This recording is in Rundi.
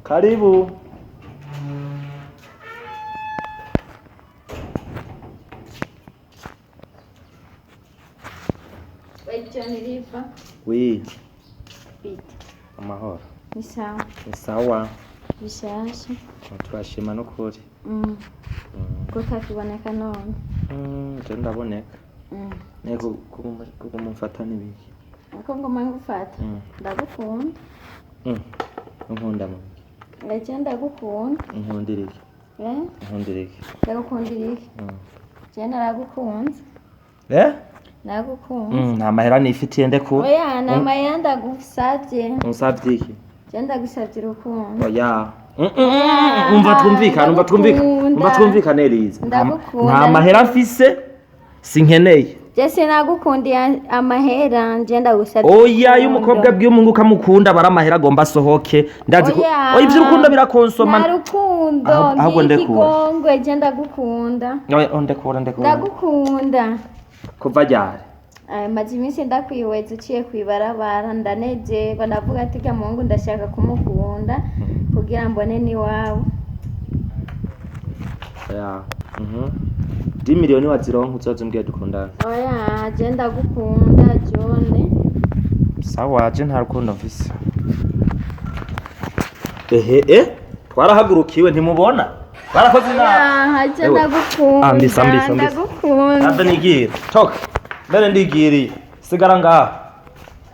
Karibu. John Riva. Oui. Bite. Amahoro. Ni sawa. Ni sawa. Bishasha. Turashima n'ukuri. Ko utakiboneka none? Je ndaboneka. Nego kuguma umfata n'ibiki? Uko nguma ngufata? Ndagukunda. Unkunda mu biki? Je ndagukunda. Unkundira iki? Eh? Unkundira iki? Ndagukundira iki? Je naragukunze. Eh? Naragukunze. Nta mahera nifitiye ndekura. Oya, nta mahera ndagusavye. Unsavye iki? Je ndagusavye urukundo. Oya. Umva twumvikane, umva twumvikane. Umva twumvikane Eliza. Ndagukunda. Nta mahera mfise sinkeneye. Je sinagukundiye amahera, nje ndagusavye. Oya, iyo umukobwa abwiye umuhungu ko amukunda aba ari amahera agomba asohoke. Ndazi ko Oya. oya ivy'urukundo birakonsoma. Nta rukundo, Ahubwo ndekura. ngikigongwe, je ndagukunda. Oya, ndekura, ndekura. Ndagukunda. Kuva ryari? Aya, maze iminsi ndakwihweza uciye kw'ibarabara ndanezerwa ndavuga ati rya muhungu ndashaka kumukunda kugira mbone n'iwabo. Oya. Di miliyoni wazironka uzoze umbwire dukundane. Oya, je ndagukunda John. Sawa, je nta rukundo mfise. Ehe, eh? Twarahagurukiwe ntimubona? Barakoze inama. Oya, je Ewe. ndagukunda. Ambisa, ambisa, ambisa. Ndagukunda. Ave nigira. Toka. Mbere ndigiriye. Sigara ngaha.